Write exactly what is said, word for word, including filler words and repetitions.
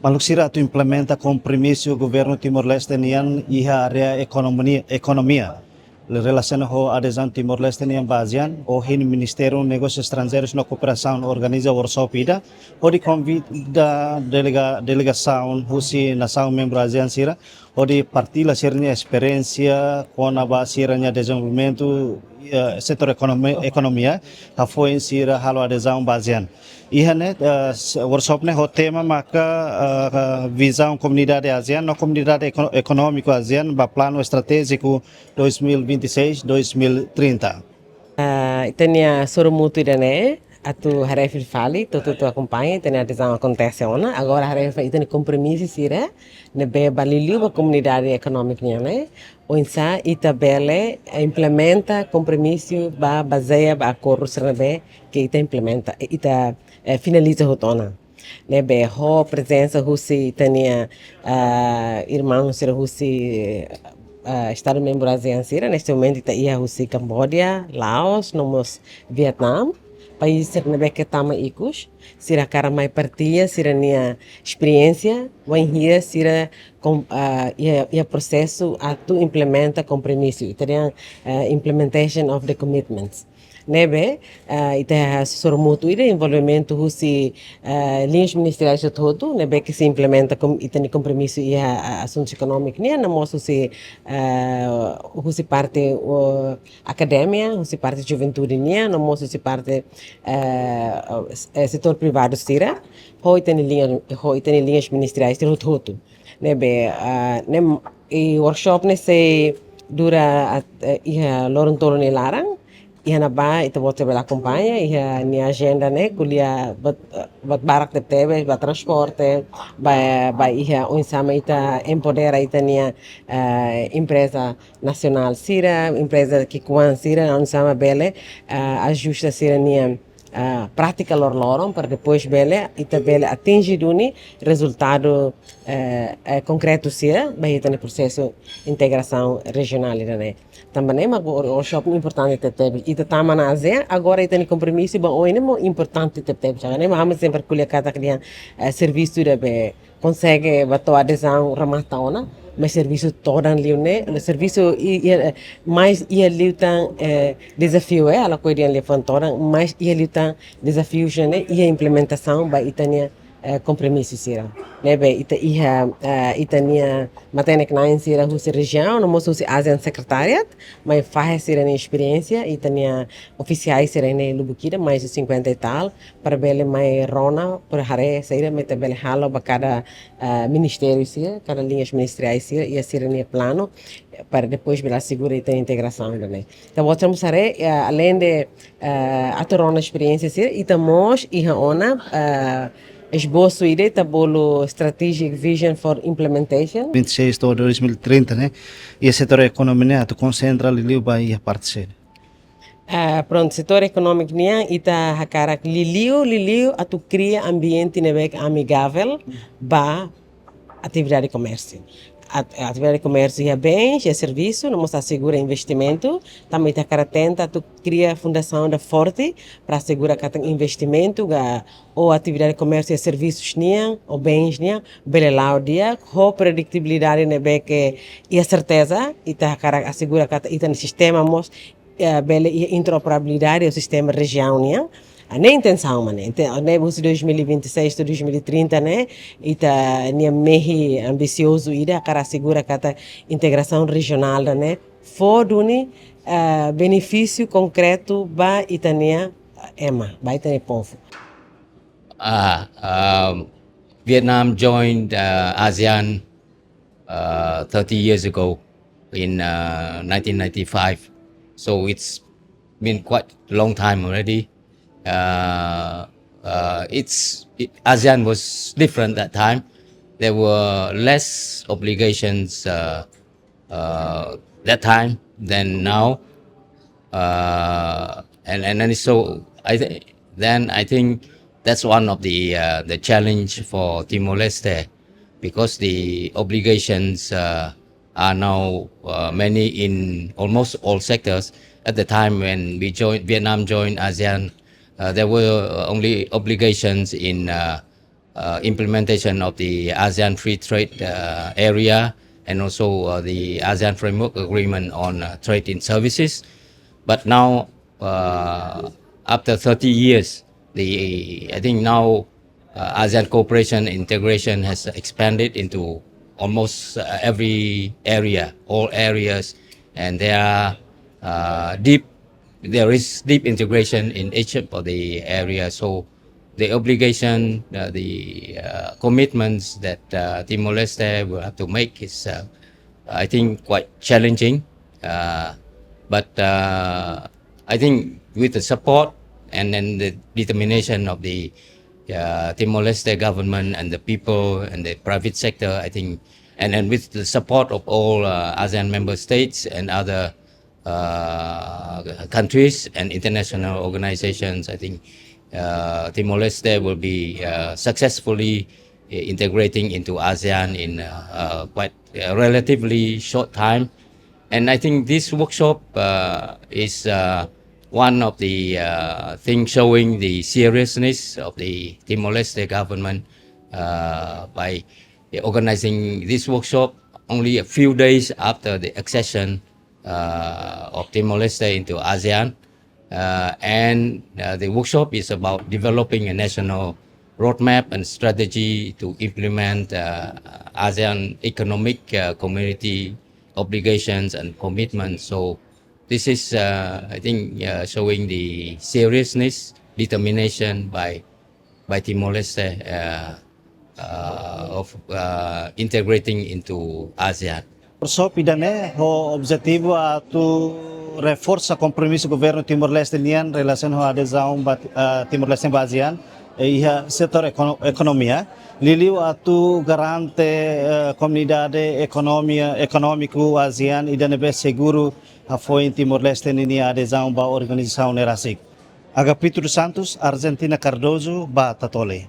Maluk sira, atu implementa kompromisu governu Timor-Leste nian iha área ekonomia, ekonomia. Relasiona ho adezaun Timor-Leste nian ba ASEAN, ohin Ministériu Negósius Estranjeirus no Kooperasaun organiza workshop ida, hodi konvida delega-, delegasaun husi nasaun membru ASEAN sira, hodi partilla sira-nia esperiénsia kona-ba sira-nia dezenvolvimentu, eh, setór ekonomi-, ekonomia, hafoin sira halo adezaun ba ASEAN. Iha ne'e, eh, s-, workshop ne'e ho tema maka, eh, vizaun komunidade ASEAN no komunidade eko-, ekonómiku ASEAN ba planu estratéjiku dois mil e vinte e seis, dois mil e trinta. Ah, ita-nia sorumutu ida-ne'e, atu haree fila fali, hotu-hotu akompaña, ita-nia adezaun akontese ona, agora haree fali ita-nia kompromisu sira, ne'ebé ba liuliu ba komunidade ekonómiku nian ne'e, oinsá ita bele, eh, implementa kompromisu ba bazeia ba akordu sira ne'ebé ke ita implementa, eh, ita, eh, finaliza hotu ona. Ne'ebé ho prezensa husi ita-nia, ah, irmaun sira husi, ah, Estadu membru ASEAN sira, neste momento ita iha husi Kamboja, Laos, no mós Vietnam, país sira ne'ebé ke tama ikus, sira hakarak mai partilla sira-nia esperiénsia, wainhira sira kom-, ah, iha, iha prosesu atu implementa kompromisu, ita dehan, ah, implementation of the commitments. Ne'ebé, ah, ita sorumutu ida envolvimentu husi, ah, liñas ministeriais hotu-hotu, ne'ebé ke sei implementa kom-, ita-nia kompromisu iha, ah, asuntu ekonómiku nian, no mós husi, ah, husi parte, oh, akademia, husi parte juventude nian, no mós husi parte, eh, eh, setór privadu sira, ho ita-nia liña, ho ita-nia liñas ministeriais sira hotu-hotu. Ne'ebé, ah, ne'e, i workshop ne'e sei dura at-, eh, iha loron tolu nia laran, iha ne'ebá ita-boot bele akompaña, iha nia ajenda ne'e, ko'alia buat, buat barak tebetebes, ba transporte, ba, ba iha oinsá mak ita empodera ita-nia, eh, empreza nasionál sira, empreza ki'ikoan sira, oinsá mak bele, eh, ajusta sira-nia, eh, prátika loroloron, para depois bele, ita bele atinje duni rezultadu, eh, eh, konkretu sira, ba ita-nia prosesu integrasaun rejionál ida-ne'e. Tanba ne'e mak wor-, workshop ne'e importante tebetebes. Ita tama ona ASEAN, agora ita-nia kompromisu ba oin ne'e mós importante tebetebes. Tanba ne'e mak ami sempre ko'alia katak dehan, eh, servisu ida be konsege ba to'o adezaun remata ona, mas servisu todan liu ne'e, servisu i, i, eh, mais iha liután, eh, dezafiu, eh, ha'u lakohi dehan liafuan todan, mas iha liután dezafiu ne'e iha implementasaun ba ita-nia, eh, kompromisu sira. Ne'ebé ita iha, eh, ita-nia matenek-na'in sira husi rejiaun, no mós husi ASEAN Secretariat, mai fahe sira-nia esperiénsia, ita-nia ofisiais sira iha ne'e lubuk ida, mais de cinquenta e tal, para bele mai rona, para haree saida mak ita bele halo ba kada, ah, ministériu sira, kada liñas ministeriais sira, iha sira-nia planu, para depois bele asegura ita-nia integrasaun ida-ne'e. Entaun, ita mós haree, eh, além de, eh, atu rona esperiénsia sira, ita mós iha ona, eh, esbosu ida ita bolu Strategic Vision for Implementation. Vinte e seis to'o dois mil e trinta, ne'e? I setór ekonomia ne'e atu konsentra liuliu ba iha parte sira. Ah, prontu, setór ekonómiku nian ita hakarak liuliu, liuliu atu kria ambiente ne'ebé ke amigavel ba atividade komérsiu. At-, atividade komérsiu iha bens, iha servisu, no mós asegura investimentu, tanba ita hakarak tenta atu kria fundasaun ida forte para asegura katak investimentu ka, ou atividade komérsiu iha servisus nian, ou bens nian, bele la'o di'ak, ho preditibilidade ne'ebé ke iha serteza, ita hakarak asegura katak ita-nia sistema mós, eh, bele iha interoperabilidade ho sistema rejiaun nian. Ah, ne'e intensaun mak ne'e. Inte-, ne'e husi dois mil e vinte e seis to'o dois mil e trinta ne'e, ita-nia mehi ambisiozu ida hakarak asegura katak integrasaun rejionál ida-ne'e fó duni, eh, benefísiu konkretu ba ita-nia, eh, ema, ba ita-nia povu. Ah, um, Vietnam joined, uh, ASEAN, uh, thirty years ago in, uh, nineteen ninety-five. So it's been quite a long time already. Uh, uh, it's, it, ASEAN was different that time. There were less obligations, uh, uh, that time than now. Uh, and, and then so I th-, then I think that's one of the, uh, the challenge for Timor-Leste, because the obligations, uh, are now, uh, many in almost all sectors. At the time when we joined, Vietnam joined ASEAN, uh, there were only obligations in, uh, uh, implementation of the ASEAN Free Trade uh, Area and also uh, the ASEAN Framework Agreement on uh, Trade in Services. But now, uh, after thirty years, the I think now uh, ASEAN cooperation integration has expanded into almost uh, every area, all areas, and there are uh, deep there is deep integration in each of the area. So the obligation, uh, the uh, commitments that uh, Timor-Leste will have to make is, uh, I think, quite challenging. Uh, but uh, I think with the support and then the determination of the uh, Timor-Leste government and the people and the private sector, I think, and then with the support of all uh, ASEAN member states and other uh, countries and international organizations, I think uh, Timor-Leste will be uh, successfully uh, integrating into ASEAN in uh, uh, quite a relatively short time. And I think this workshop uh, is uh, one of the uh, things showing the seriousness of the Timor-Leste government uh, by organizing this workshop only a few days after the accession uh, of Timor-Leste into ASEAN. Uh, and uh, the workshop is about developing a national roadmap and strategy to implement uh, ASEAN economic uh, community obligations and commitments. So this is, uh, I think, uh, showing the seriousness, determination by by Timor-Leste uh, uh, of uh, integrating into ASEAN. Workshop ida-ne'e ho objetivu atu reforsa kompromisu governu Timor-Leste nian relasiona ho adezaun ba uh, Timor-Leste ba ASEAN iha setór ekono, ekonomia. Liuliu atu garante uh, komunidade ekonomia ekonómiku ASEAN ida ne'ebé seguru hafoin Timor-Leste ninia adezaun ba organizasaun ne'e rasik. Agapito dos Santos, Argentina Cardoso, ba Tatoli.